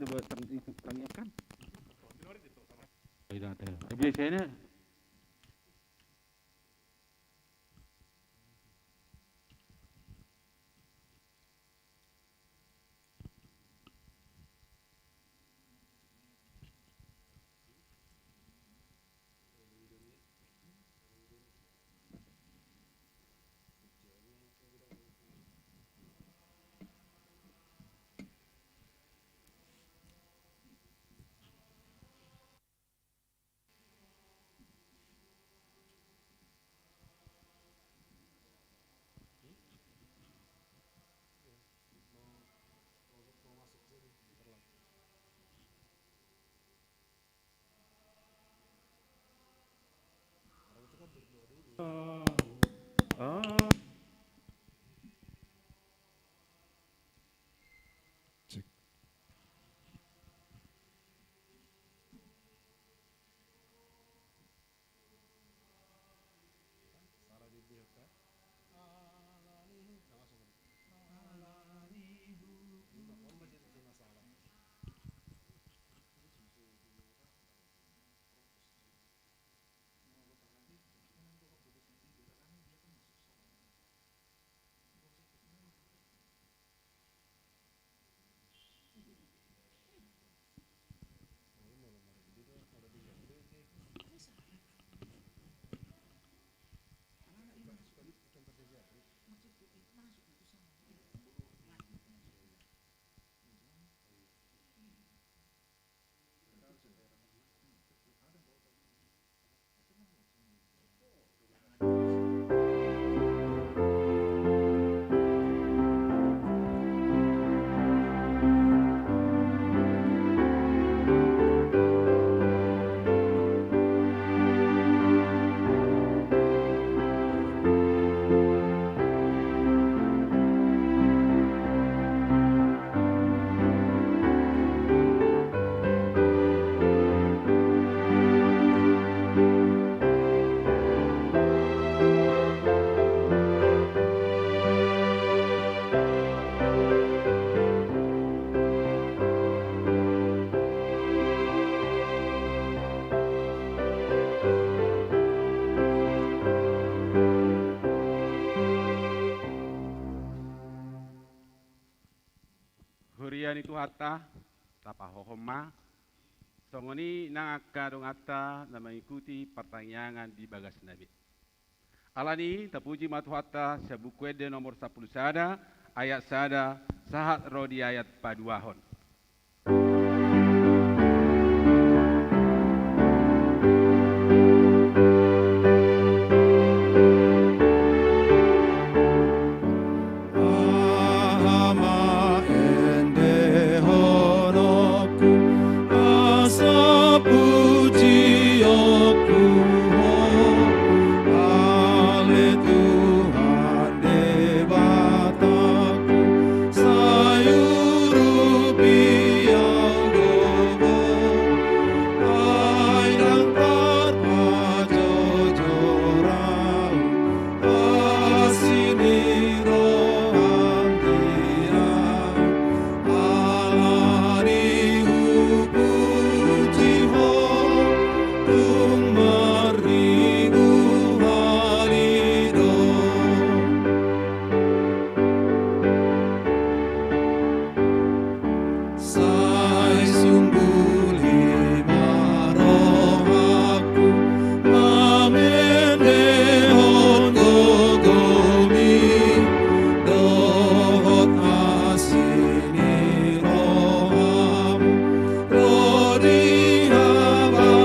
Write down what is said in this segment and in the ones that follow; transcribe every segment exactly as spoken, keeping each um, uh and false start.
Coba tang-, itu tanyakan. Tidak ada. Biasanya Huria ni Tuhanta, tapahohom ma. Songon i nang angka donganta na mangikuti partangiangan di bagasna be. Alani i, tapuji ma Tuhanta, sian Buku Ende nomor sampulu sada, ayat sada, sahat ro di ayat paduahon. Aha ma endehononku, asa pujionku Ho, ale Tuhan Debataku, sai urupi au do Ho, ai ndang tarpajojor au, asi ni roham di au. Alani hupuji Ho, tung marribu hali do. Sai sumbul i ma rohangku, mamendehon gogomi dohot asi ni rohamu, ro di habasaronmi,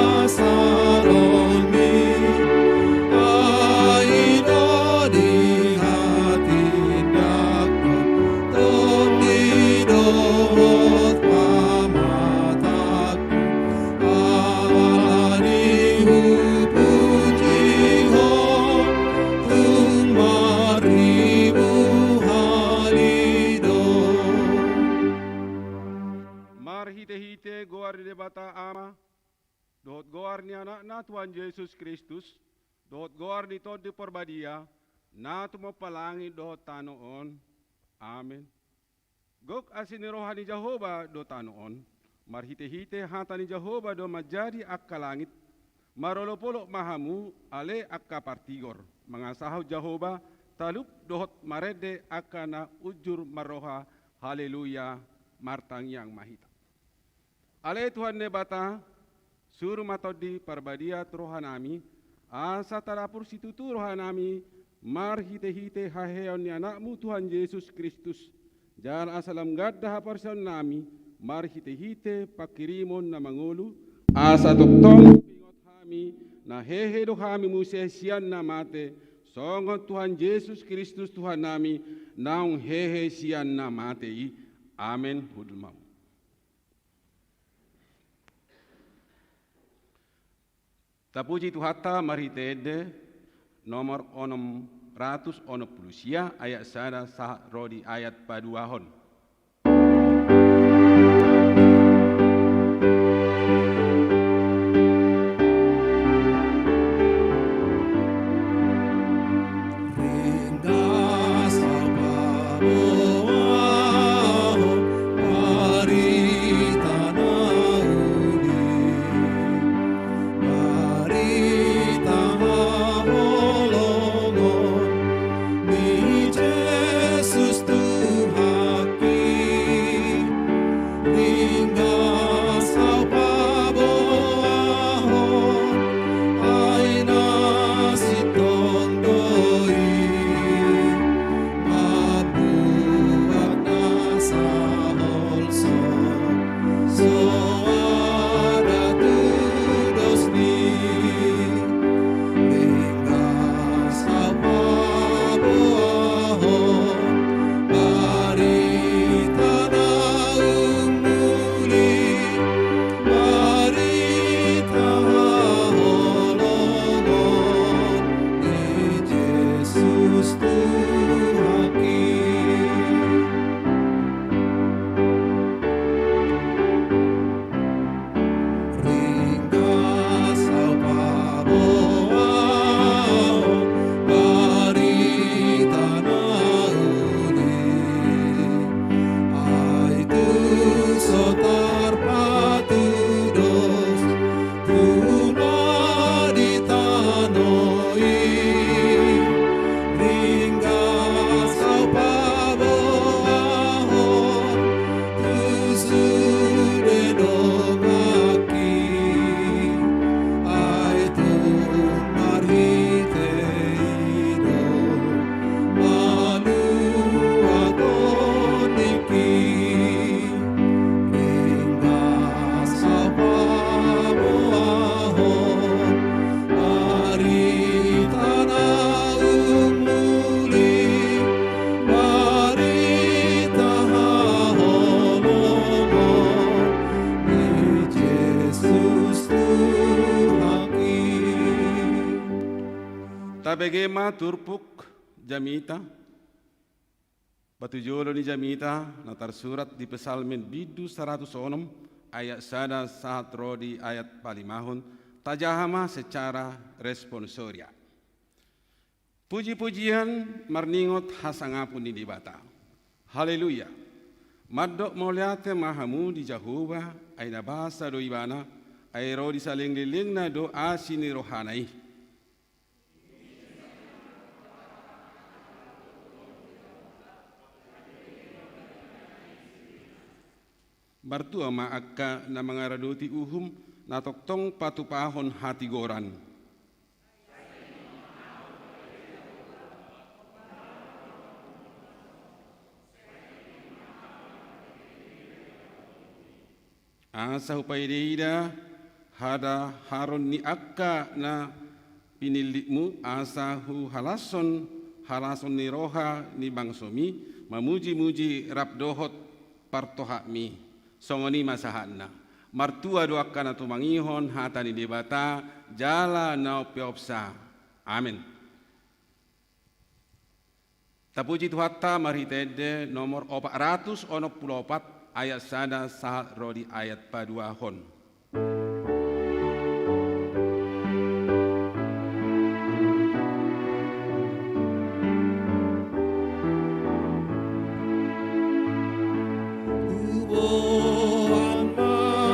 ai do di hatindangkon, tondi dohot pamatangkon. Alani hupuji Ho, tung marribu hali do. Marhitehite goar ni Debata Ama, dohot goar ni Anakna Tuhan Jesus Kristus, dohot goar ni Tondi Porbadia, na tumompa langit dohot tano on. Amen. Gok asi ni roha ni Jahowa do tano on. Marhitehite hata ni Jahowa do manjadi angka langit. Marolopolop ma hamu ale angka partigor, mangasahon Jahowa, talup dohot marende angka na unjur marroha. Haleluya. Martangiang ma hita. Ale Tuhan Debata, suru ma Tondi Parbadia tu rohanami, asa tadapot situtu rohanami marhitehite haheheon ni Anakmu Tuhan Jesus Kristus, jala asa lam ganda haporseaonnami marhitehite panghirimon na mangolu, asa tongtong huingot hami na hehe do hami muse sian na mate, songon Tuhan Jesus Kristus Tuhannami, naung hehe sian na mate i. Amen. Hundul ma hamu. Tapuji Tuhanta marhite ende nomor onom ratus onom pulu sia, ayat sada sahat ro di ayat paduahon. Ringgas au paboahon barita na uli, barita haholongon ni Jesus Tuhanki. Ringgas au paboahon, ai na sintong do i, mambuat na saholso, so ada tudosni. Ringgas au paboahon barita na umuli, barita haholongon ni Jesus Tuhanki. Ringgas au paboahon barita na uli, ai tung so tarpatudos tu na di tano i. Ringgas au paboahon tu sude donganki, ai tung marhite i do maluaton ningki. Ringgas au paboahon barita na umuli, barita haholongon ni Jesus Tuhanki. Tabege ma turpuk jamita. Patujolo ni jamita na tarsurat di Psalmen bindu saratus onom, ayat sada sahat ro di ayat palimahon, tajaha ma secara responsoria. Puji-pujian marningot hasangapon ni Debata. Haleluya. Mandok mauliate ma hamu di Jahowa, ai na basa do Ibana, ai ro di salelenglelengna do asi ni rohana i. Martua ma angka na mangaradoti uhum, na tongtong patupahon hatigoran. Asa hupaida-ida hadaharon ni angka na pinillitmu, asa huhalashon halason ni roha ni bangsomi, mamuji-muji rap dohot partohapmi. Songon i ma sahatna. Martua do angka na tumangihon hata ni Debata jala na umpeopsa. Amen. Tapuji Tuhanta marhite ende nomor opat ratus onom pulu opat, ayat sada sahat ro di ayat paduahon. Huboan ma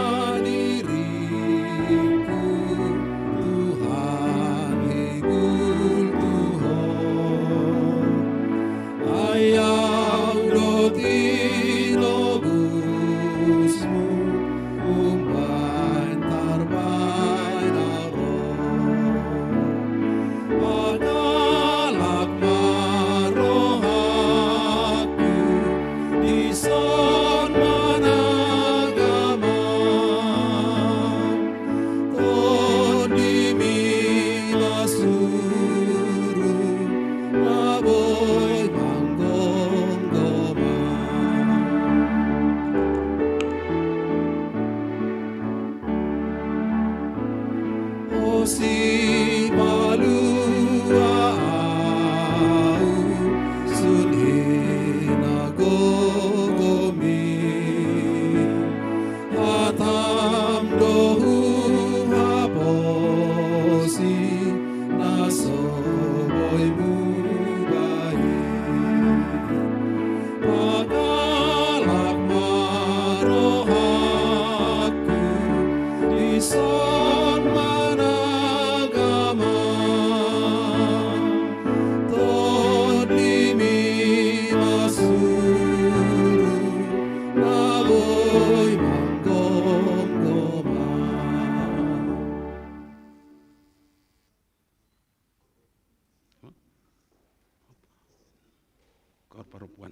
parompuan.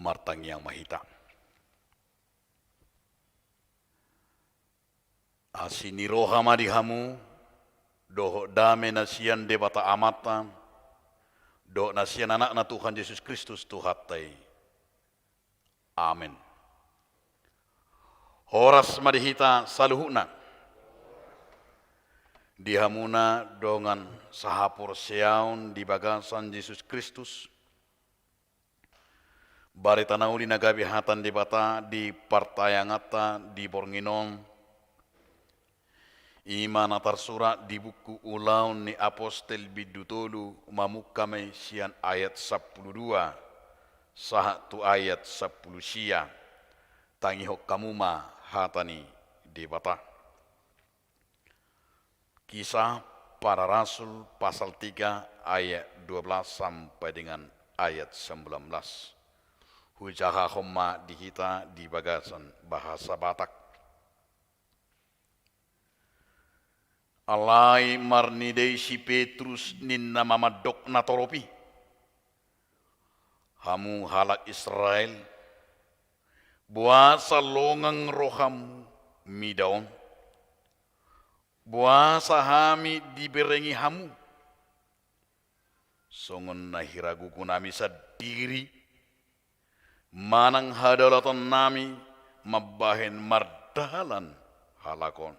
Martangiang ma hita. Asi ni roha ma di hamu, dohot dame na sian Debata Amanta, dohot na sian Anakna Tuhan Jesus Kristus Tuhanta i. Amen. Horas ma di hita saluhutna. Di hamuna dongan sahaporseaon di bagasan Jesus Kristus. Barita na uli na gabe hata ni Debata di partaneanganta di borngin on, i ma na tarsurat di buku Ulaon ni Apostel bindu tolu, mamungka ma i sian ayat sampulu dua sahat tu ayat sampulu sia. Tangihon hamu ma hata ni Debata. Kisah Para Rasul pasal tiga ayat dua belas sampai dengan ayat sembilan belas. Hujahahon ma di hita di bagasan bahasa Batak. Alai marnida i si Petrus ninna ma mandok na torop i: Hamu halak Israel, boasa longang rohamu mida on? Boasa hami diberengi hamu? Songon na hiragugu nami sandiri manang hadaulaton nami mambahen mardalan halak on.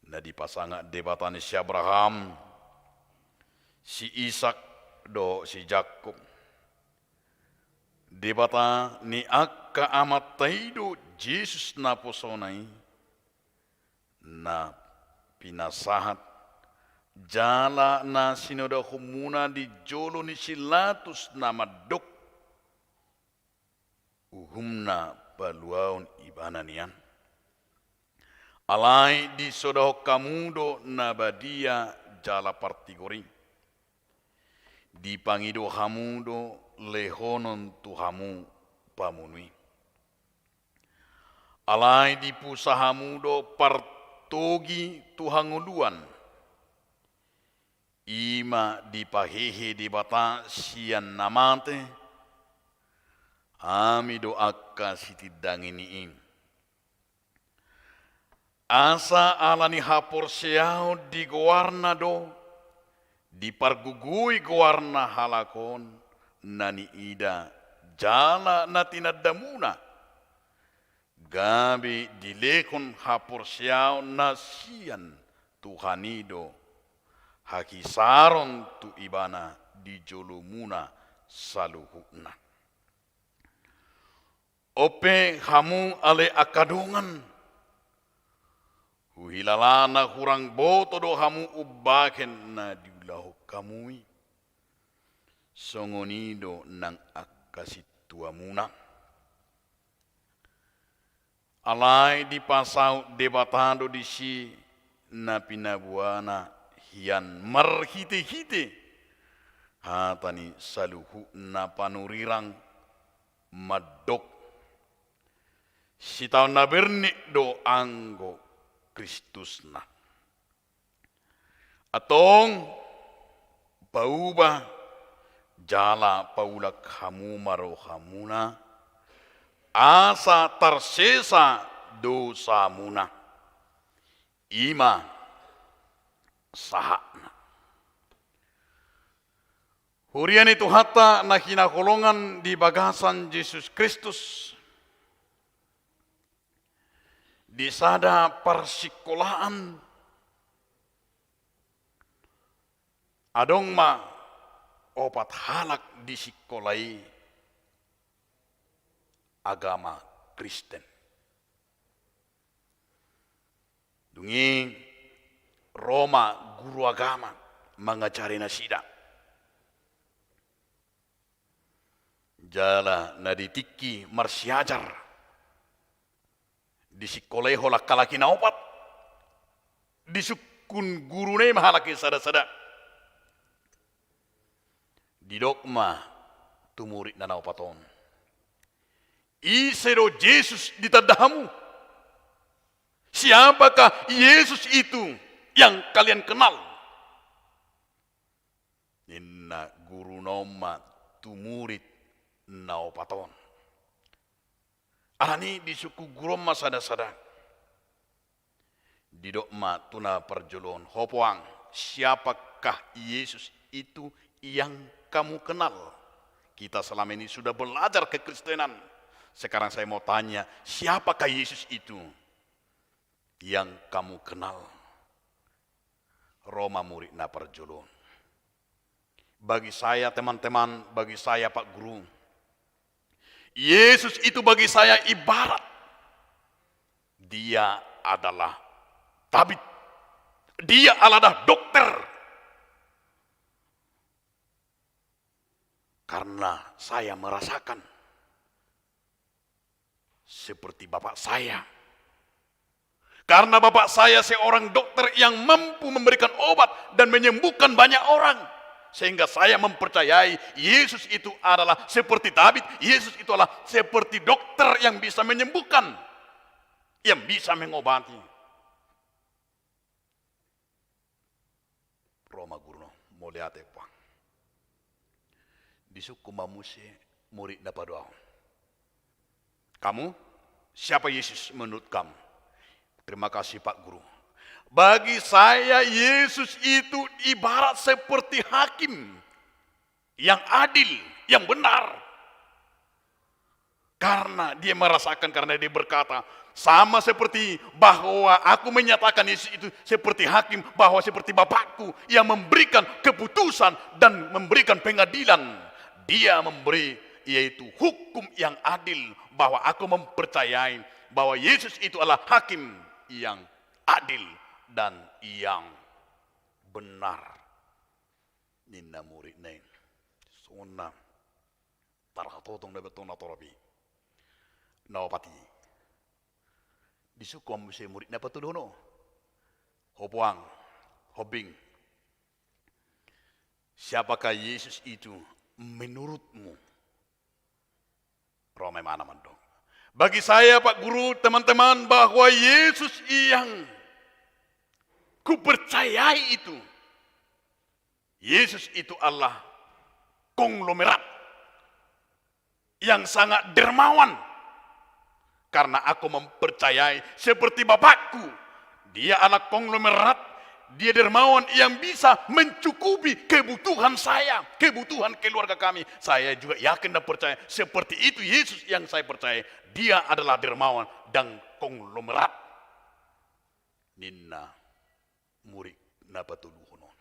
Na dipasangap Debata ni si Abraham, si Isak, dohot si Jakkob, Debata ni angka amanta i do Jesus naposona i, na pinasahat jala na sinodahonmuna di jolo ni si Pilatus na mandok uhumna paluaon ibana nian. Alai disodahon hamu do na badia jala partigor i. Dipangido hamu do lehonon tu hamu pamunu i. Alai dipusa hamu do partogi tu hangoluan. I ma dipahehe Debata sian na mate, hami do angka sitindangi ni i. Asa ala ni haporseaon di goarna do dipargogoi goarna halak on na niida jala na tinandamuna, gabe dilehon haporseaon na sian Tuhan i do hahisaron tu ibana di jolomuna saluhutna. On pe hamu ale angka dongan, huhilala na hurang boto do hamu umbahen na diulahon hamu i. Songon i do nang angka sintuamuna. Alai dipasaut Debata do disi na pinaboana hian marhitehite hata ni saluhutna panurirang mandok: Sitaon na bernik do anggo Kristusna. Antong pauba jala paulak hamu ma rohamuna, asa tarsesa dosamuna. I ma sahatna. Huria ni Tuhanta na hinaholongan di bagasan Jesus Kristus, di sada parsikolaan adong ma opat halak di sikola i agama Kristen. Dung i ro ma guru agama mangajari nasida. Jala na di tingki marsiajar di sikola i holan halak i na opat, disungkun guruna i ma halak i sada-sada. Didok ma tu muridna na opat on: Ise do Jesus ditanda hamu? Siapakah Yesus itu yang kalian kenal? Ninna guruna on ma tu murid na opat on. Alani i disungkun guru on ma sada-sada. Didok ma tu na parjolo on: Ho puang, siapakah Yesus itu yang kamu kenal? Kita selama ini sudah belajar kekristenan. Sekarang saya mau tanya, siapakah Yesus itu yang kamu kenal? Ro ma murid na parjolo on: Bagi saya, teman-teman, bagi saya, Pak Guru, Yesus itu bagi saya ibarat Dia adalah tabib. Dia adalah dokter. Karena saya merasakan seperti bapak saya. Karena bapak saya seorang dokter yang mampu memberikan obat dan menyembuhkan banyak orang. Sehingga saya mempercayai Yesus itu adalah seperti tabib, Yesus itu adalah seperti dokter yang bisa menyembuhkan, yang bisa mengobati. Mauliate, Puang. Disungkun ma muse murid na paduahon. Kamu, siapa Yesus menurut kamu? Terima kasih, Pak Guru. Bagi saya, Yesus itu ibarat seperti hakim yang adil, yang benar. Karena dia merasakan, karena dia berkata, sama seperti bahwa aku menyatakan Yesus itu seperti hakim, bahwa seperti Bapakku yang memberikan keputusan dan memberikan pengadilan, dia memberi, yaitu hukum yang adil, bahwa aku mempercayai bahwa Yesus itu adalah hakim yang adil dan yang benar. Ninna murid na i. Songon na tarhatotong do i, betul na torop i. Na opat i. Disungkun ma muse murid na patoluhon. Ho Puang, hombing. Siapakah Yesus itu menurutmu? Ro ma imana mandok. Bagi saya, Pak Guru, teman-teman, bahwa Yesus yang kupercayai itu, Yesus itu adalah konglomerat yang sangat dermawan. Karena aku mempercayai seperti Bapakku, dia adalah konglomerat, dia dermawan yang bisa mencukupi kebutuhan saya, kebutuhan keluarga kami. Saya juga yakin dan percaya seperti itu Yesus yang saya percaya. Dia adalah dermawan dan konglomerat. Ninna murid na patoluhon on.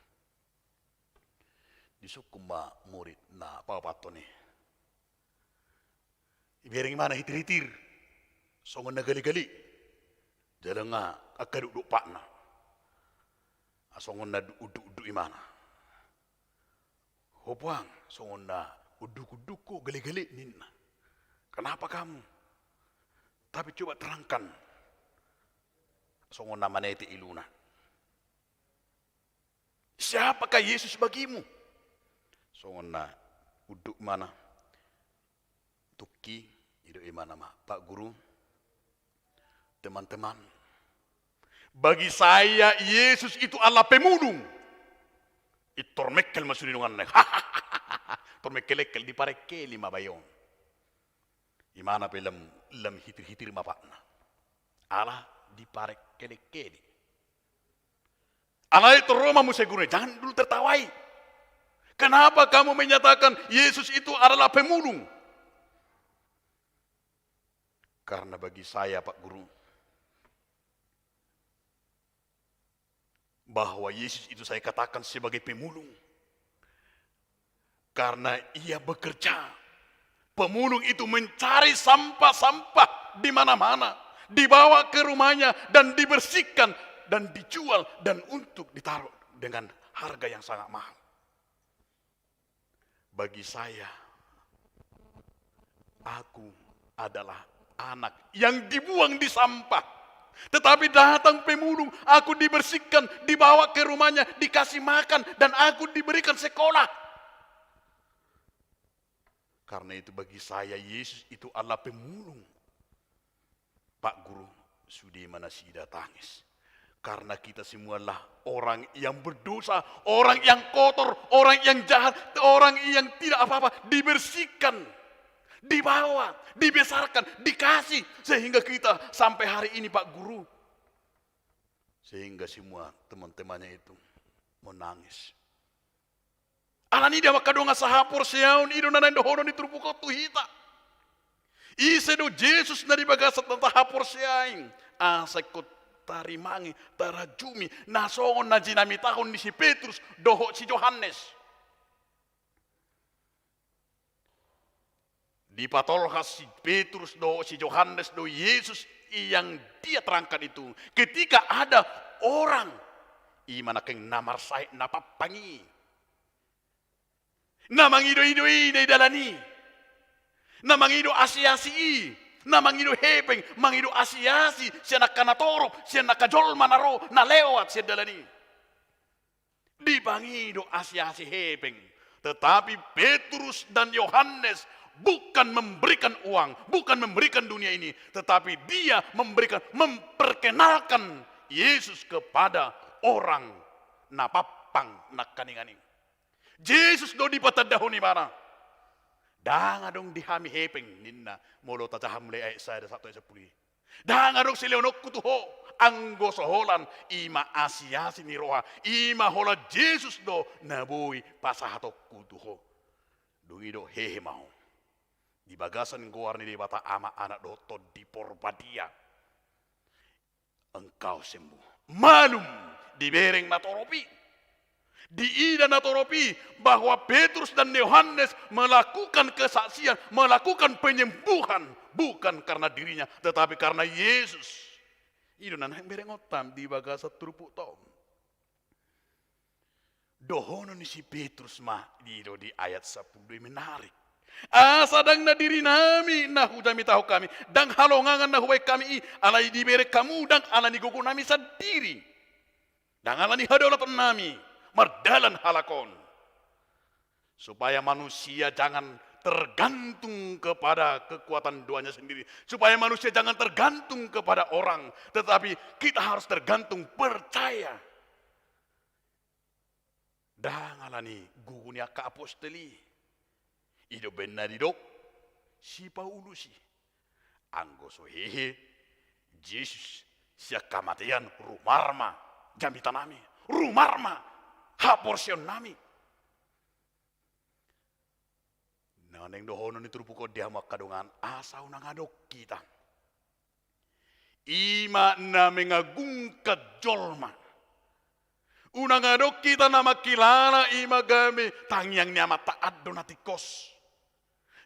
Disungkun ma murid na paopathon i. Ibereng imana hitir-hitir. Songon na gale-gale. Jala nga angka dokdok patna. Songon na du-, unduk-unduk imana. Ho Puang, songon na unduk-unduk ho, gale-gale ninna. Kenapa kamu? Tapi coba terangkan. Songon na manete iluna. Siapakah Yesus bagimu? Songon na unduk imana. Tungki, didok imana ma, Pak Guru, teman-teman, bagi saya Yesus itu adalah pemulung. I tor mekkel ma sude donganna. Tor mekkel-ekkel, diparengkeli ma bayo on. Imana pe lam, lam hitir-hitir ma patna. Ala diparengkel-engkeli. Alai tor ro ma muse guruna, jangan dulu tertawai. Kenapa kamu menyatakan Yesus itu adalah pemulung? Karena bagi saya, Pak Guru, bahwa Yesus itu saya katakan sebagai pemulung. Karena ia bekerja. Pemulung itu mencari sampah-sampah di mana-mana, dibawa ke rumahnya dan dibersihkan dan dijual dan untuk ditaruh dengan harga yang sangat mahal. Bagi saya, aku adalah anak yang dibuang di sampah. Tetapi datang pemulung, aku dibersihkan, dibawa ke rumahnya, dikasih makan, dan aku diberikan sekolah. Karena itu, bagi saya, Yesus itu adalah pemulung. Pak Guru, sude ma nasida tangis. Karena kita semua adalah orang yang berdosa, orang yang kotor, orang yang jahat, orang yang tidak apa-apa, dibersihkan, dibawa, dibesarkan, dikasih, sehingga kita sampai hari ini, Pak Guru. Sehingga semua teman-temannya itu menangis. Alani i da mangkadongan sahaporseaon, i do na naeng dohonon ni turpuk on tu hita. Ise do Jesus na di bagasan na tahaporseai, asa ingkon tarimangi, tarajumi, na songon na jinamitahon ni si Petrus dohot si Johannes. Dipatolhas si Petrus dohot si Johannes do Jesus yang dia terangkan itu. Ketika ada orang, i ma nangkin na marsahit na pampang i, na mangido-ido i di dalan i, na mangido asi-asi i, na mangido hepeng, mangido asi-asi sian angka na torop, sian angka jolma na ro, na lewat sian dalan i. Dipangido asi-asi hepeng. Tetapi Petrus dan Yohanes bukan memberikan uang, bukan memberikan dunia ini, tetapi dia memberikan, memperkenalkan Yesus kepada orang na pampang Jesus do dipatandahon ibana. Ndang adong di hami hepeng ninna, molo tajaha mulai ayat sada sahat tu ayat sampulu i. Ndang adong silehononku tu ho, anggo so holan, i ma asiasi ni roha, i ma holan Jesus do na boi pasahatonku tu ho. Dung i do hehe ma ho. Di bagasan goar ni Debata Ama, Anak dohot Tondi Porbadia. Engkau sembuh. Malum, dibereng na torop i. Diida na torop i bahwa Petrus dan Yohanes melakukan kesaksian, melakukan penyembuhan, bukan karena dirinya, tetapi karena Yesus. I do na naeng berengonta di bagasan turpukta on. Dohonon ni si Petrus ma, i do di ayat sampulu dua i, menarik. Asa ndang na dirinami na hujamitahon hami, ndang halongangan na hubahen hami i, alai dibereng hamu ndang ala ni gogonami sandiri, ndang ala ni hadalatonnami mardalan halak on. Supaya manusia jangan tergantung kepada kekuatan doanya sendiri. Supaya manusia jangan tergantung kepada orang, tetapi kita harus tergantung, percaya. Ndang ala ni gogo ni angka apostel i. I do umbahen na didok si Paulus i. Anggo so hehe Jesus sian hamatean, rumar ma jamitanami, rumar ma haporseaonnami. Na naeng dohonon ni turpuk on di hamu angka dongan, asa unang adong hita i ma na mengagungkan jolma. Unang adong hita na mangkilala i ma gabe tangiang ni amanta an do na tingkos.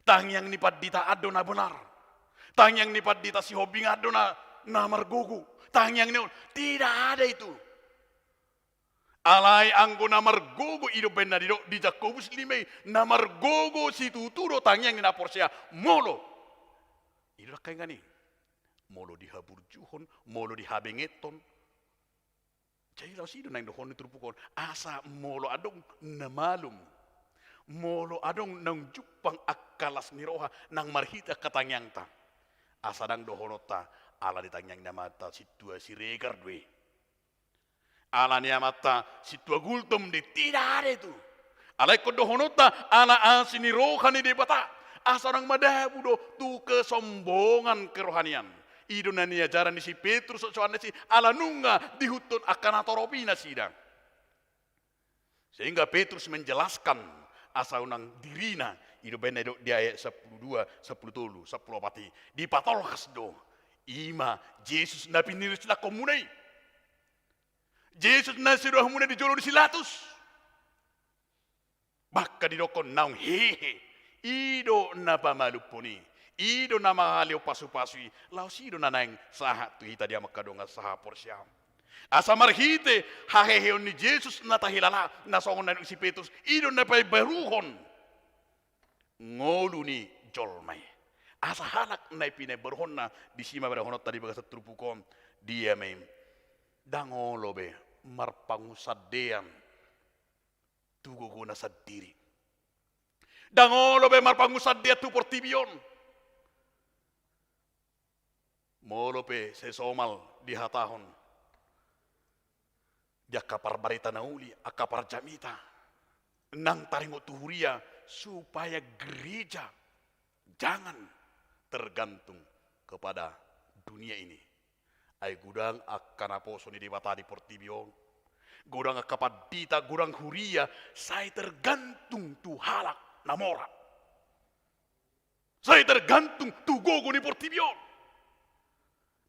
Tangiang ni pandita an do na benar. Tangiang ni pandita Sihombing an do na, na margogo. Tangiang ni on, tidak ada itu. Alai anggo na margogo, i do umbahen na didok di Jakobus lima i, na margogo situtu do tangiang ni na porsea. Molo, i do dangkaningan i, molo di haburjuhon, molo di habengeton. Jadi laos i do naeng dohonon ni turpuk on, asa molo adong na malum, molo adong naung jumpang angka las ni roha nang marhite angka tangiangta, asa ndang dohononta ala ni tangiang ni amanta Sintua Siregar do i. Ala ni amanta Sintua Gultom do i, tidak ada itu. Alai ingkon dohononta ala asi ni roha ni Debata. Asa unang madabu do tu kesombongan kerohanian. I do na niajaran ni si Petrus dohot si Johannes i, ala nunga diihuthon angka na torop i nasida. Sehingga Petrus menjelaskan asa unang dirina, i do umbahen na didok di ayat sampulu dua, sampulu tolu, sampulu opat i, dipatolhas do i ma Jesus na pinirislangkonmuna i. Jesus na sidoahonmuna di jolo ni si Pilatus. Bahkan didokkon naung hehe, i do na pamalumhon i, i do na mangalehon pasupasu i, laos i do na naeng sahat tu hita di hamu angka dongan sahaporseaan. Asa marhite haheheon ni Jesus na tahilala, na songon na nidok si Petrus, i do na paimbaruhon ngolu ni jolma i. Asa halak na pinaimbaruhonna, disi ma dohononta di bagasan turpuk on, dia ma i, ndang olo be marpangunsandean tu gogona sandiri. Ndang olo be marpangunsandean tu portibi on. Molo pe sai somal dihatahon di angka parbarita na uli, angka parjamita, nang taringot tu huria, supaya gereja jangan tergantung kepada dunia ini. Ai godang angka naposo ni Debata di portibi on. Godang angka pandita, godang huria, sai tergantung tu halak na mora. Sai tergantung tu gogo ni portibi on.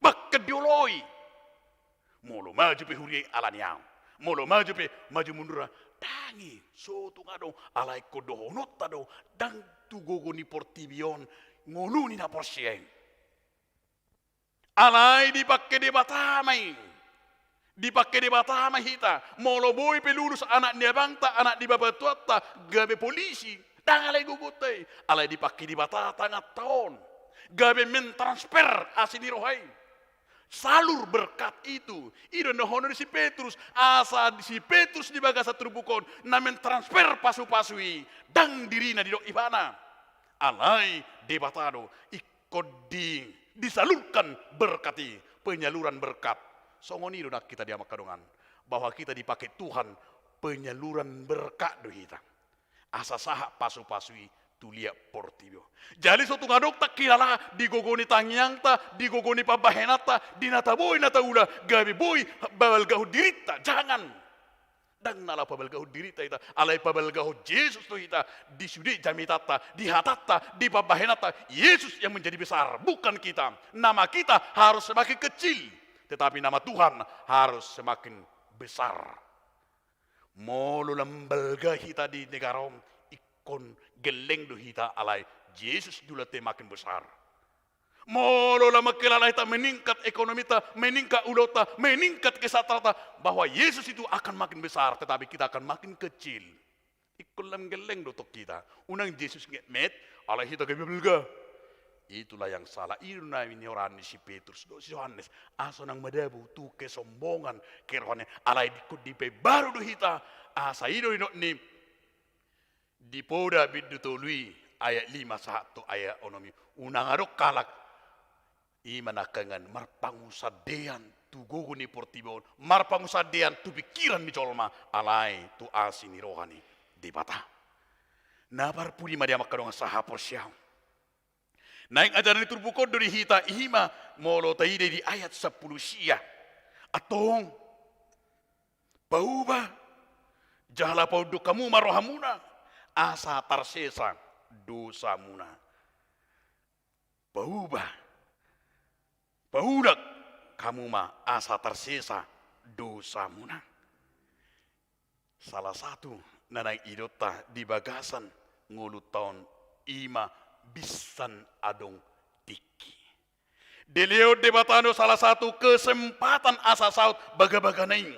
Bahkan dioloi. Molo maju pe huria i ala ni au. Molo maju pe maju mundur, ndang i, so tung adong, alai ingkon dohononta do, ndang tu gogo ni portibi on ngolu ni na porsea i. Alai dipangke Debata ma i. Dipangke Debata ma hita. Molo boi pe lulus anak ni abangta, anak ni bapatuanta, gabe polisi, ndang alai gogonta i. Alai dipangke Debata tanganta on gabe mentransfer asi ni roha i. Salur berkat itu. I do na dohonon ni si Petrus. Asa si Petrus di bagasan turpuk on na mentransfer pasupasu i, ndang dirina didok ibana. Alai Debata do. Ingkon di, disalurkan berkat i, penyaluran berkat. Songon i do nang hita di hamu angka dongan, bahwa hita dipake Tuhan penyaluran berkat do hita. asa sahat pasupasu i tu liat portibi on. Jadi so tung adong tangkilala di gogo ni tangiangta, di gogo ni pambahenanta, di na taboi na taula, gabe boi pabalgahon dirinta. Jangan. Ndang na laho pabalgahon dirinta hita, alai pabalgahon Jesus do hita, di sude jamitanta, di hatanta, di pambahenanta. Yesus yang menjadi besar, bukan kita. Nama kita harus semakin kecil, tetapi nama Tuhan harus semakin besar. Molo lam balga hita di negara on, ingkon gelleng do hita, alai Jesus jolanta makin besar. Molo lam mangkilala hita, meningkat ekonomita, meningkat ulaonta, meningkat kesejahteraan, bahwa Yesus itu akan makin besar, tetapi kita akan makin kecil. Ingkon lam gelleng do tong hita. Unang Jesus ngetmet, alai hita gabe balga. Itulah yang salah. I do na nihorahon ni si Petrus dohot si Johannes, asa unang madabu tu kesombongan, kerohanian. Alai ingkon dipaimbaru do hita. Asa i do ninna ni di Poda bindu tolu i, ayat lima sahat tu ayat onom i. Unang adong halak, i ma nangkaningan, marpangunsandean tu gogo ni portibi on, marpangunsandean tu pingkiran ni jolma, alai tu asi ni roha ni Debata. Na parpudi ma di hamu angka dongan sahaporseaon. Naeng ajaran ni turpuk on do di hita, i ma molo taida di ayat sampulu sia. Antong, pauba, jala paunduk hamu ma rohamuna, asa tarsesa dosamuna. Pauba, paulak hamu ma, asa tarsesa dosamuna. Salah satu na naeng idaonta di bagasan ngolunta on, i ma binsan adong tingki. Dilehon Debata do salah satu kesempatan asa saut bagabagana i.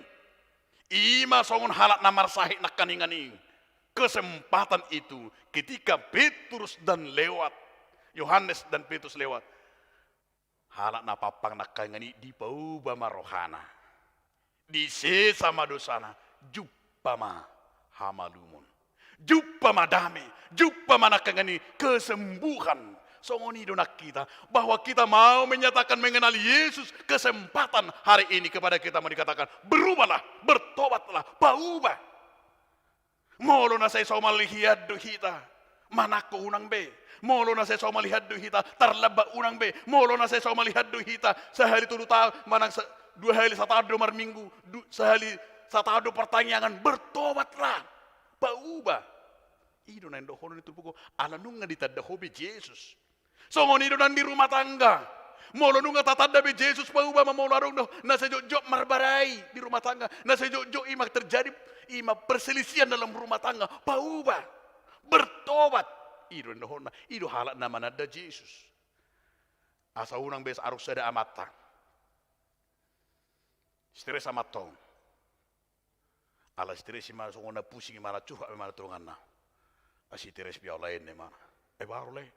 I ma songon halak na marsahit nangkaningan i. Kesempatan itu ketika Petrus dan lewat, Yohanes dan Petrus lewat, halak na pampang nangkaningan i dipauba ma rohana. Disesa ma dosana, jumpa ma hamalumon. Jumpa ma dame, jumpa ma nangkaningan i kesembuhan. Songon i do nang hita, bahwa kita mau menyatakan mengenal Yesus, kesempatan hari ini kepada kita mau dikatakan, berubahlah, bertobatlah, pauba. Molo na sai somal hian do hita, manangko unang be. Molo na sai somal hian do hita, tarlambat unang be. Molo na sai somal hian do hita, sahali tolu taon, manang sa-, dua hali sataon do marminggu, du-, sahali sataon do partangiangan, bertobatlah. Pauba. I do na nidok ni turpuk on, ala nunga ditanda ho be Jesus. Songon i do nang di rumah tangga. Molo nunga tatanda be Jesus, pauba ma. Molo adong do na sai jotjot marbarai di rumah tangga, na sai jotjot i ma terjadi, i ma perselisihan dalam rumah tangga, pauba. Bertobat. I do na nidokhonna, i do halak na mananda Jesus. Asa unang be arus sada amanta. Stres amanta on. Ala stres i ma, songon na pusing i ma, ala curhat i ma tu donganna. Asi stres be au lae, ninna imana. Eh, baru lae.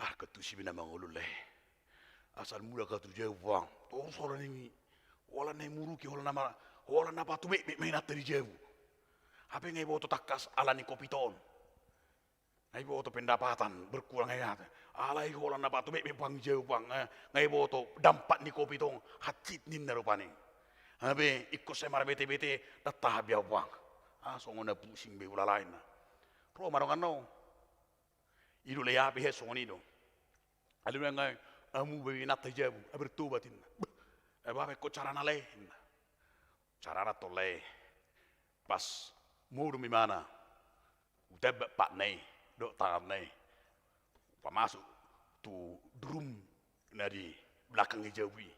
Ah, ketusi be na mangolu lae. Asal mulak au tu jabu, Bang. Torus holan i, holan na imuruki, holan na ma-, holan na patubekbek ma inanta di jabu. Hape nga iboto tangkas ala ni kopit on. Nga iboto pendapatan berkurang, eh, ate. Alai holan na patubekbek, Bang, jabu, Bang, eh, nga iboto dampak ni kopit on, hansit ninna rupani. Hape ingkon sai marbetebete, ndang tahan be au, Bang. Ah, songon na pusing be ulalaenna. Ro ma donganna on. I do lae, hape he songon i do. Alai unang, eh, hamu be inanta di jabu, ah, bertobat, ninna. Bah, eh, bah, ingkon carana lae, ninna. Carana tong lae, pas modom imana, hutambak patna i dohot tanganna i, hupamasuk tu drum na di belakang ni jabu i.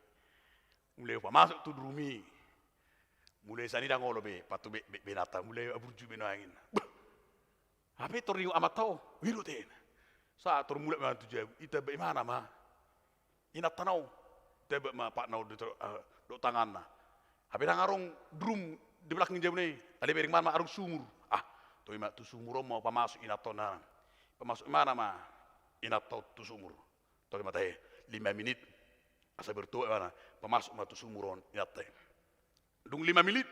Mulai hupamasuk tu drum i, mulai sian i ndang olo be patubekbek be inanta, mulai aburju be nuaeng, ninna. Bah! Hape tor diingot amanta on, i do, ninna. Sahat tor mulak ma tu jabu, itambak imana ma inanta na on. Tambak ma patna on dohot, eh, dohot tanganna. Hape ndang adong drum di belakang ni jabuna i. Alai bereng imana ma adong sumur. Ah, toe ma tu sumur on ma hupamasuk inanta on, ninna. Hupamasuk imana ma inanta on tu sumur. Toe ma tahe, lima menit. Asa bertobat imana, hupamasuk ma tu sumur on inanta i. Dung lima menit,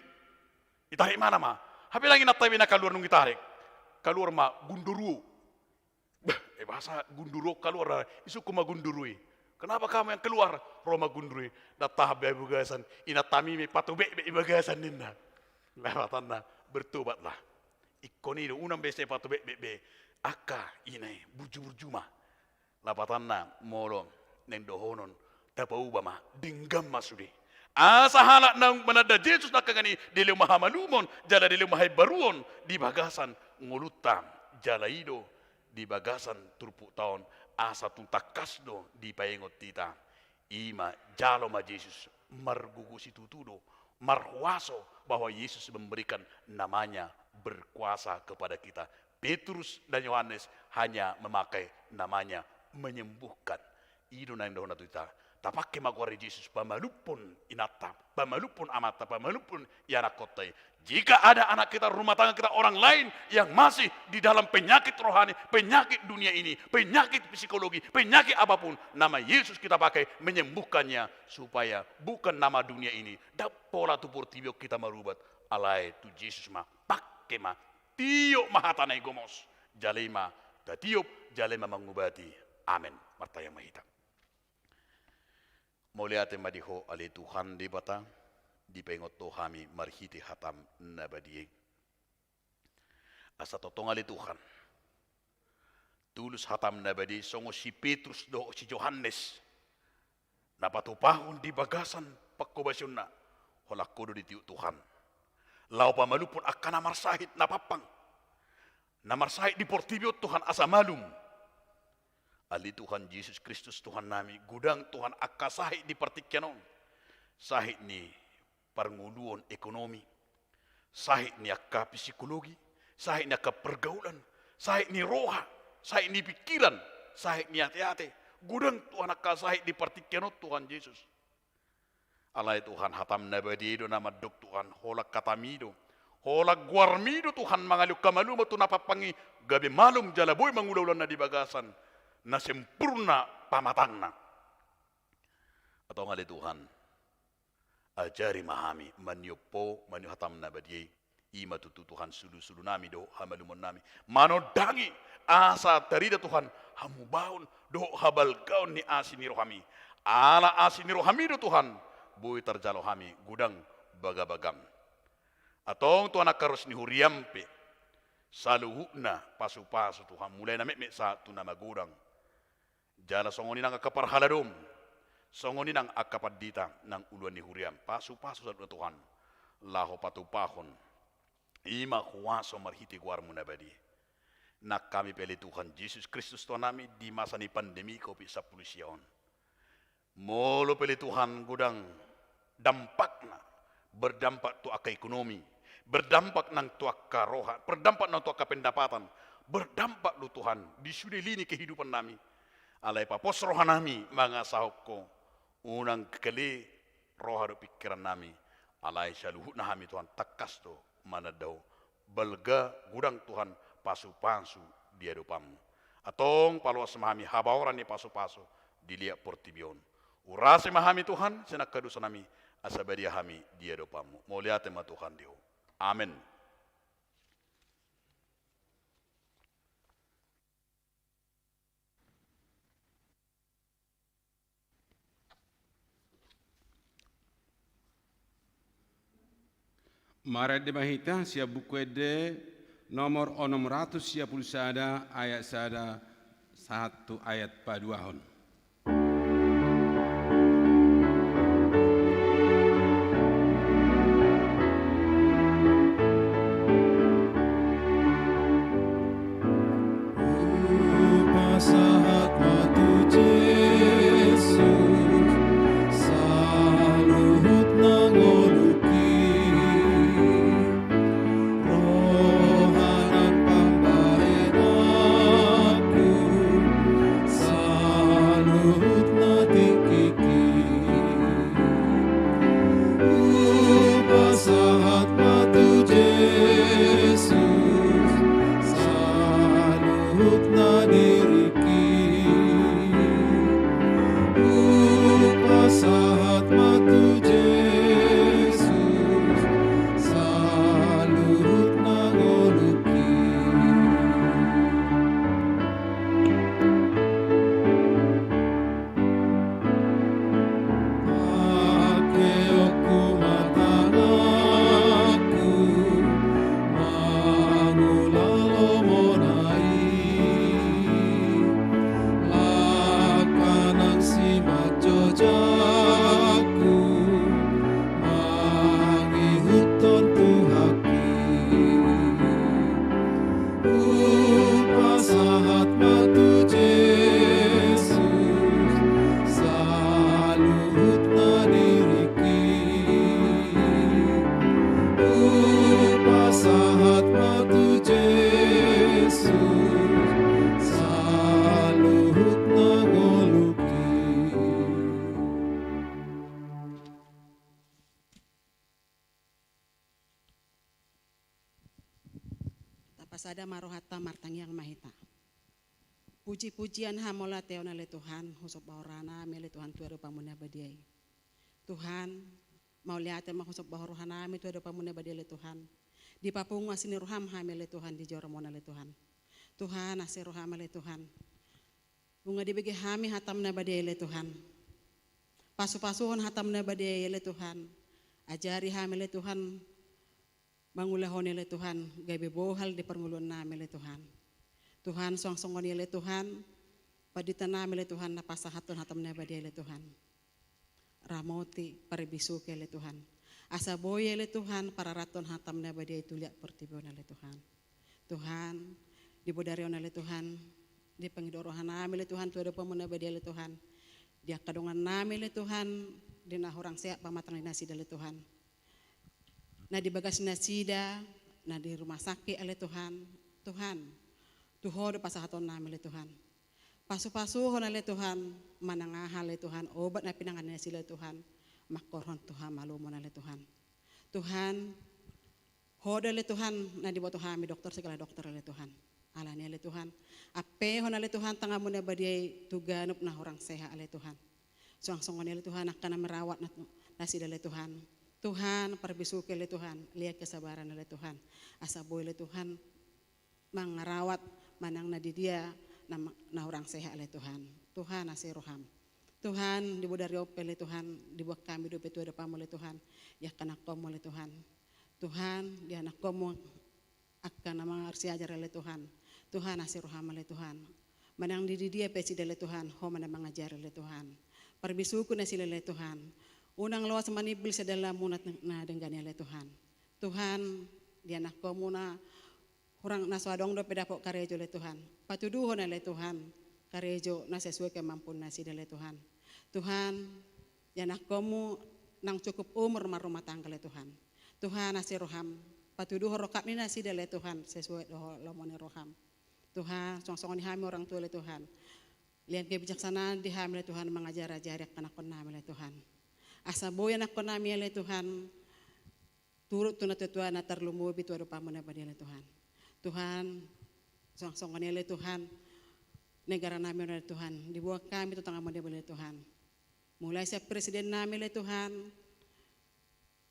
ditarik imana ma. Hape ndang inanta i be na kaluar, dung ditarik, kaluar ma gunduru. Bah, eh, boasa gunduru kaluar? Disungkun ma gunduru i. Kenapa kamu yang keluar? Ro ma gunduru i. Ndang tahan be au di bagasan. Inantami ma patubekbek di bagasan, ninna. Lapatanna, bertobatlah. Ingkon i do, unang be sai patobetbet be angka ina i, burjuburju ma. Lapatanna molo naeng dohonon, tapauba ma, denggan ma sude. Asa halak naung mananda Jesus nangkaningan i dilehon ma hamalumon jala dilehon ma haimbaruon di bagasan ngolunta, jala i do di bagasan turpukta on asa tung tangkas do dipaingot hita. I ma, jalo ma Jesus, margogo situtu do, marhuaso, bahwa Yesus memberikan namanya berkuasa kepada kita. Petrus dan Yohanes hanya memakai namanya menyembuhkan. I do naeng dohononta tu hita. Tapangke ma goar ni Jesus pamalumhon inanta, pamalumhon amanta, pamalumhon ianakkonta i. Jika ada anak kita, rumah tangga kita, orang lain yang masih di dalam penyakit rohani, penyakit dunia ini, penyakit psikologi, penyakit apapun, nama Yesus kita pakai menyembuhkannya, supaya bukan nama dunia ini, ndang pola tu portibi on hita marubat, alai tu Jesus ma, pangke ma, tiop ma hatana i gomos, jala i ma tatiop, jala i ma mangubati. Amen. Martangiang ma hita. Mauliate ma di Ho ale Tuhan Debata, dipaingot Ho hami marhite hataM na badia i. Asa tongtong ale Tuhan, tulus hataM na badia i songon si Petrus dohot si Johannes, na patupahon di bagasan panghobasionna, holan Ho do ditiop Tuhan. Laho pamalumhon angka na marsahit na pampang, na marsahit di portibi on Tuhan, asa malum. Ale Tuhan Jesus Kristus Tuhan nami, godang Tuhan angka sahit di partingkian on. Sahit ni parngoluon ekonomi, sahit ni angka psikologi, sahit ni angka pergaulan, sahit ni roha, sahit ni pingkiran, sahit ni ateate. Godang Tuhan angka sahit di partingkian on Tuhan Jesus. Alai Tuhan, hataM na badia i do na mandok Tuhan, holan hataMi do, holan goarMi do Tuhan mangalehon hamalumon tu na pampang i, gabe malum jala boi mangula ulaonna di bagasan na sempurna pamatangna. Antong ale Tuhan, ajari ma hami maniop Ho, maniop hataM na badia i. I ma tutu Tuhan sulusulunami dohot hamalumonnami manondangi, asa tarida Tuhan hamubaon dohot habalgaon ni asi ni rohaMi. Ala asi ni rohaMi do Tuhan boi tarjalo hami godang bagabagaM. Antong Tuhan, angka ruas ni huriaM pe, saluhutna pasupasu Tuhan, mulai na metmet sahat tu na magodang. Jala songon i nang angka parhaladoM, songon i nang angka pandita nang uluan ni huriaM, pasupasu saluhutna Tuhan, laho patupahon i ma huaso marhite goarMu na badia. Nang hami pe ale Tuhan Jesus Kristus Tuhan nami, di masa ni pandemi covid sampulu sia on, molo pe ale Tuhan godang dampakna, berdampak tu angka ekonomi, berdampak nang tu angka roha, berdampak nang tu angka pendapatan, berdampak do Tuhan di sude lini kehidupannami. Alai papos rohanami mangasahon Ho, unang kele roha dohot pingkirannami, alai saluhutna hami Tuhan tangkas do mananda Ho, balga godang Tuhan pasupasu di adopanMu. Antong paloas ma hami habaoran ni pasupasu di liat portibi on. Urasi ma hami Tuhan sian angka dosanami, asa badia hami di adopanMu. Mauliate ma Tuhan di Ho. Amen. Marende ma hita sian Buku Ende nomor onom ratus sia pulu sada, ayat sada sahat tu ayat paduahon. Hupasahat ma tu Jesus saluhutna ngolungki, roha nang pambahenanku, sa Hupasahat ma tu Jesus saluhut na ngolungki. Tapasada ma rohanta, martangiang ma hita. Puji-pujian, hamauliateon ale Tuhan, husombahon rohanami ale Tuhan tu adopanMu na badia i. Tuhan, mauliate ma husombahon rohanami tu adopanMu na badia ale Tuhan. Dipapungu asi ni rohaM hami ale Tuhan di joro-Mu on ale Tuhan. Tuhan, asi rohaM ale Tuhan. Nunga dibege hami hataM na badia i ale Tuhan. Pasu-pasuhon hataM na badia i ale Tuhan. Ajari hami ale Tuhan, mangulahon i ale Tuhan, gabe bohal di parngoluonnami ale Tuhan. Tuhan, suang songon i ale Tuhan, panditanami ale Tuhan, na pasahathon hataM na badia i ale Tuhan. Ramoti, parbisuhi ale Tuhan. Asa boi ale Tuhan, pararathon hataM na badia i tu liat portibi on ale Tuhan. Tuhan, di bodari on ale Tuhan, di pangido rohanami ale Tuhan, tu adopanMu na badia ale Tuhan. Di angka dongannami ale Tuhan, di na hurang sehat pamatang ni nasida ale Tuhan. Na di bagas nasida, na di rumah sakit ale Tuhan. Tuhan, tu Ho do pasahatonnami ale Tuhan. Pasu-pasuhon ale Tuhan, manang aha ale Tuhan, obat na pinangan ni nasida ale Tuhan, mangkorhon tu hamaluon ale Tuhan. Tuhan, Ho do ale Tuhan, na diboto hami dokter, segala dokter ale Tuhan. Alani i ale Tuhan, ampehon ale Tuhan tanganMu na badia i tu ganup na hurang sehat ale Tuhan. Suang songon i ale Tuhan, angka na merawat na, nasida ale Tuhan. Tuhan, parbisuhi ale Tuhan, lehon kesabaran ale Tuhan. Asa boi ale Tuhan, mangarawat manang na di dia na, na hurang sehat ale Tuhan. Tuhan, asi rohaM. Tuhan, di bodari on pe ale Tuhan, dibuat hami dope tu adopanMu ale Tuhan. Di angka anakhonMu ale Tuhan. Tuhan, di anakhonMu angka na marsiajar ale Tuhan. Tuhan, asi rohaM ale Tuhan. Manang di, di dia pe nasida ale Tuhan, Ho ma na mangajari ale Tuhan. Parbisuhi nasida ale Tuhan. Unang loas manimbil sian dalanMu na, na denggan i ale Tuhan. Tuhan, di anakhonMu na hurang, na so adong dope dapot karejo ale Tuhan. Patuduhon ale Tuhan, karejo na sesuai kemampuan nasida ale Tuhan. Tuhan, di anakhonMu naung cukup umur marrumah tangga ale Tuhan. Tuhan, asi rohaM, patuduhon rongkap ni nasida ale Tuhan, sesuai dohot lomo ni rohaM. Tuhan, suang songon i hami orang tua ale Tuhan. Lehon kebijaksanaan di hami ale Tuhan, mangajar-ajari angka anakhonnami ale Tuhan. Asa boi anakhonnami ale Tuhan, turut tu natua-tuana, tarlumobi tu adopanMu na badia ale Tuhan. Tuhan, suang songon i ale Tuhan, negaranami on ale Tuhan, dibuat hami tu tanganMu na badia ale Tuhan. Mulai sian presidennami ale Tuhan,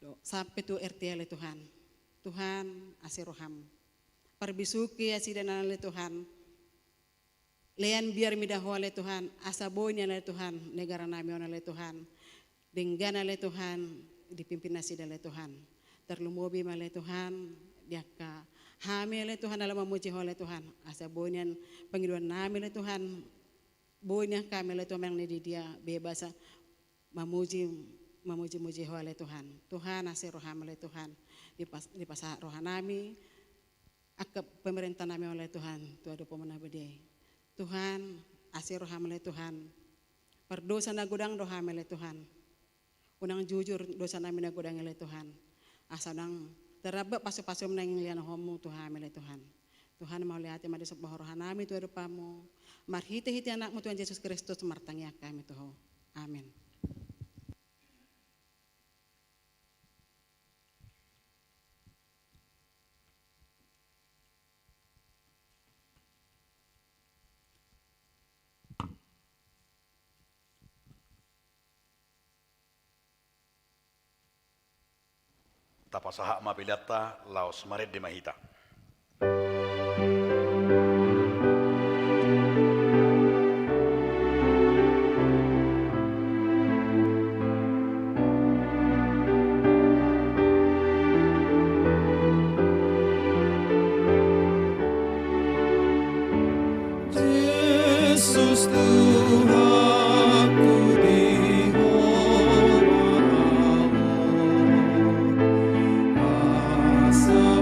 do, sampe tu R T ale Tuhan. Tuhan, asi rohaM. Parbisuhi nasida ale Tuhan. Lehon biar mida Ho ale Tuhan, asa boi nian ale Tuhan, negaranami on ale Tuhan. Denggan ale Tuhan, dipimpin nasida ale Tuhan. Tarlumobi ma ale Tuhan, di angka hami ale Tuhan, na laho mamuji Ho ale Tuhan. Asa boi nian pangidoannami ale Tuhan. Boi nian hami ale Tuhan, manang na di dia, bebas mamuji, mamuji-muji Ho ale Tuhan. Tuhan, asi rohaM ale Tuhan. Dipas-, dipasahat rohanami. Angka pemerintahanami ale Tuhan, tu adopanMu na badia i. Tuhan, asi rohaM ale Tuhan. Pardosa na godang do hami ale Tuhan. Unang jujur dosanami na godang ale Tuhan. Asa unang tarlambat pasu-pasuMu na nilehonMu tu hami ale Tuhan. Tuhan, mauliate ma di sombahon rohanami tu adopanMu. Marhite-hite AnakMu Tuhan Jesus Kristus martangiang hami tu Ho. Amin. Tapasahat ma peleanta, laos marende ma hita. Jesus Tuhanku, di Ho ma ahu, asa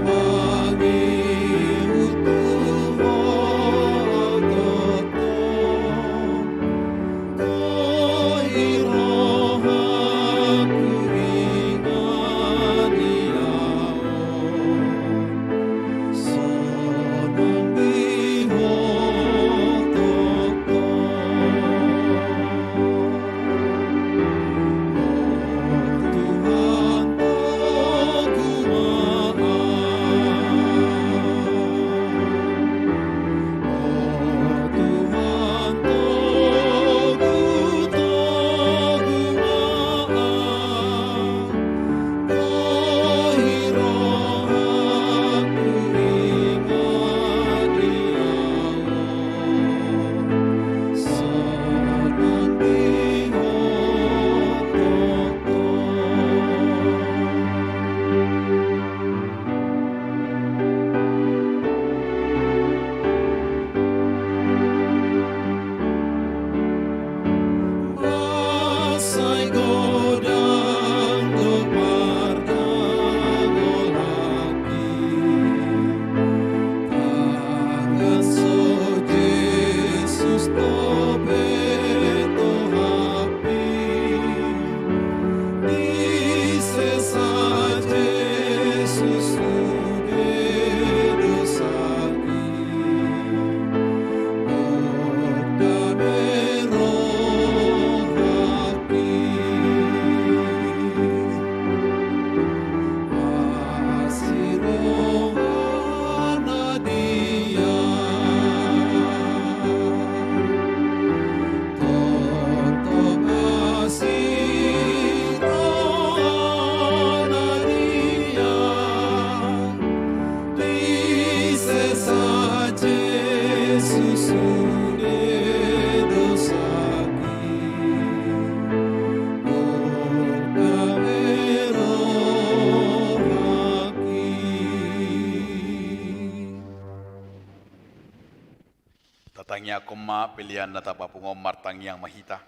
Tangiangkon ma pelean na tapapungu on, martangiang ma hita.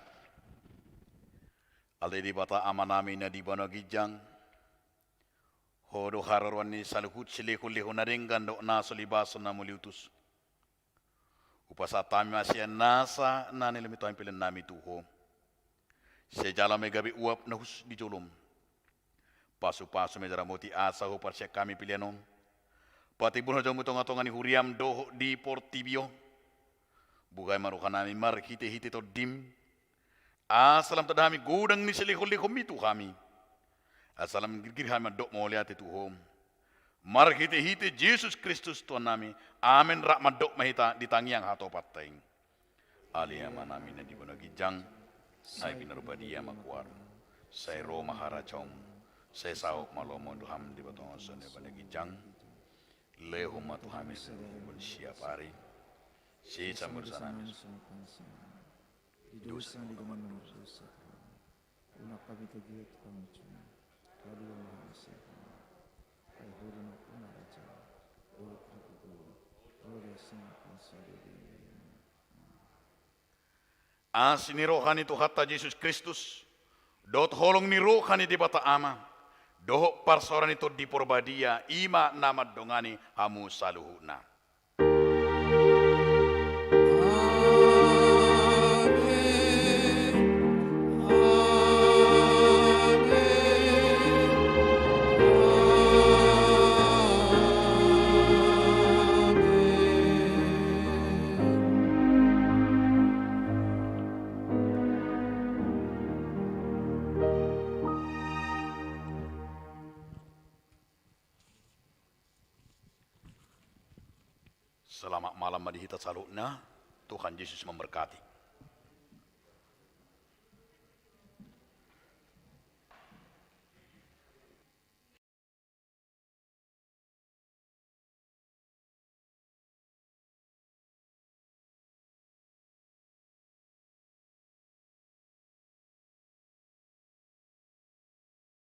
Ale Debata Amanami na di banua ginjang, Ho do haroroan ni saluhut silehonlehon na denggan dohot na so libason na muliutus. Hupasahat hami ma sian nasa na nilobi tu hami pelean nami tu Ho. Sai jalo ma i gabe uap na hushus di jolom. Pasupasu ma i, ramoti asa huparsiap hami pelean on patimbulhon hajahaonmu di tongatonga ni huriam dohot di portibi on. Buhai ma rohanami marhitehite Tondim, asa lam tanda hami godang ni silehonlehonmi tu hami. Asa lam girgir hami mandok mauliate tu Ho. Marhitehite Jesus Kristus Tuhannami. Amen. Rap mandok ma hita di tangiang hatopanta i. Ale Amanami na di banua ginjang, sai pinarbadia ma goarmu. Sai ro ma harajaonmu. Sai saut ma lomo ni roham di banua tonga on songon na di banua ginjang. Lehon ma tu hami sipanganon siapari. Sesa ma dosanami. Di dosa na di dongan na mardosa tu hami. Unang hami togihon tu pangunjunan. Palua ma hami sian hama. Ai Ho do nampuna harajaon, dohot hangoluan, dohot kuasa sadari on. Asi ni roha ni Tuhanta Jesus Kristus, dohot holong ni roha ni Debata Ama, dohot parsaoran ni Tondi Porbadia, i ma na mandongani hamu saluhutna. Selamat malam ma di hita saluhutna. Tuhan Yesus memberkati.